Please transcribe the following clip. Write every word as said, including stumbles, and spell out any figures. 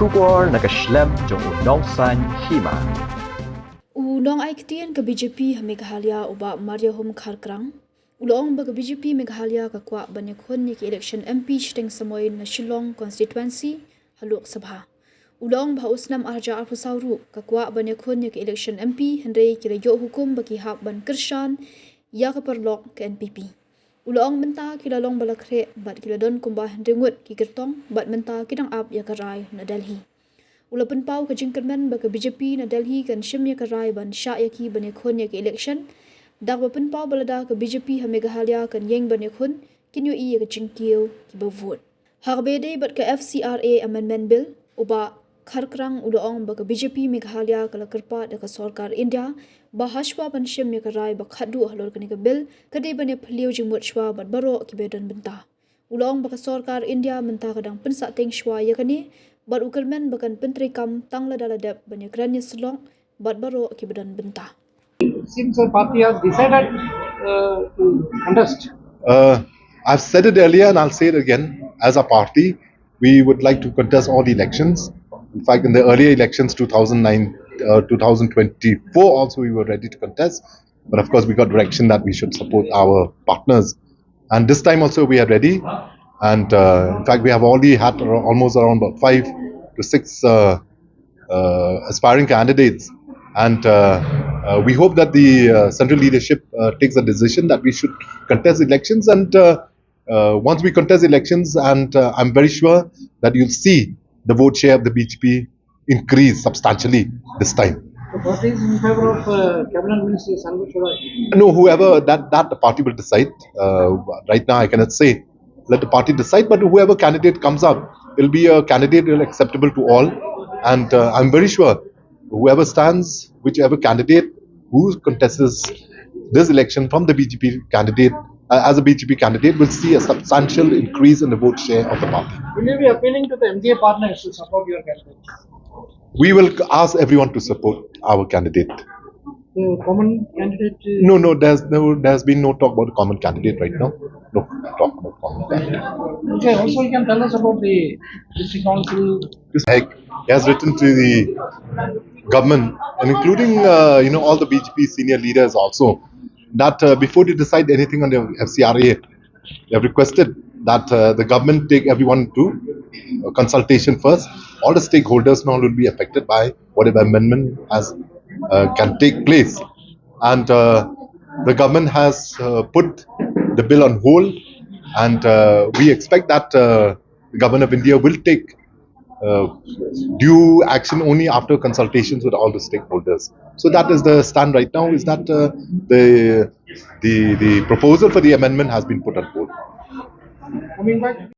Khubor na ka shlem jong u Nongsaiñ Hima. U nongai ktien ka B J P ha Meghalaya u Bah Mariahom Kharkrang u la ong ba ka B J P Meghalaya ka kwah ban ïakhun ïa ki election M P shiteng samoi na Shillong constituency ha Lok Sabha. U la ong ba ha u snem arhajar arphew saw ruh ka kwah ban ïakhun ïa ki election M P hynrei ki la ïoh hukum ba ki hap ban kyrshan ïa ka paralok ka N P P. U la ong mynta ki la long ba la khreh bad ki la don kumba hynriew ngut ki kyrtong bad mynta ki dang ap ïa ka rai na Delhi. U la pynpaw ka jingkyrmen ba ka B J P na Delhi kan shim ïa ka rai ban shah ïa ki ban ïakhun ïa ki election. Da kaba pynpaw ba lada ka B J P ha Meghalaya kan ïeng ban ïakhun kin ïohi ïa ka jingkiew kiba vote. Ha kaba ïadei bad ka F C R A Amendment Bill, u Bah Kharkrang u la ong ba ka B J P Meghalaya ka la kyrpad da ka sorkar India ba hashwa ban shim ïa ka rai ba khatduh halor kane ka bill ka dei ban ïaphylliew jingmut shwa bad baroh kiba don bynta. U la ong ba ka sorkar India mynta ka dang pynsahteng shwa ïa kane bad u kyrmen ba kan pyntreikam tang lada la dep ban ïakren ïasyllok bad baroh kiba don bynta. Seems the party has decided uh, to contest. Uh, I've said it earlier and I'll say it again. As a party, we would like to contest all the elections. In fact, in the earlier elections, two thousand nine, uh, two thousand twenty-four, also we were ready to contest. But of course, we got direction that we should support our partners. And this time also, we are ready. And uh, in fact, we have already had ar- almost around about five to six uh, uh, aspiring candidates. And uh, uh, we hope that the uh, central leadership uh, takes a decision that we should contest elections. And uh, uh, once we contest elections, and uh, I'm very sure that you'll see the vote share of the B J P increase substantially this time. The party is in favor of uh, Cabinet Minister Sanbut Chowdhury. No, whoever that, that the party will decide. Uh, right now, I cannot say. Let the party decide, but whoever candidate comes up will be a candidate will acceptable to all. And uh, I'm very sure whoever stands, whichever candidate who contests this election from the B J P candidate, uh, as a B J P candidate, will see a substantial increase in the vote share of the party. Will you be appealing to the M D A partners to support your candidate? We will ask everyone to support our candidate. The common candidate? Uh, no, no, there's no, there's been no talk about the common candidate right now. No talk about common candidate. Okay, also you can tell us about the district council. This Hegde has written to the government and including uh, you know all the B J P senior leaders also that uh, before they decide anything on the F C R A, they have requested that uh, the government take everyone to uh, consultation first. All the stakeholders now will be affected by whatever amendment has uh, can take place, and uh, the government has uh, put the bill on hold, and uh, we expect that uh, the government of India will take uh, due action only after consultations with all the stakeholders. So that is the stand right now, is that uh, the, the, the proposal for the amendment has been put on hold. Coming back.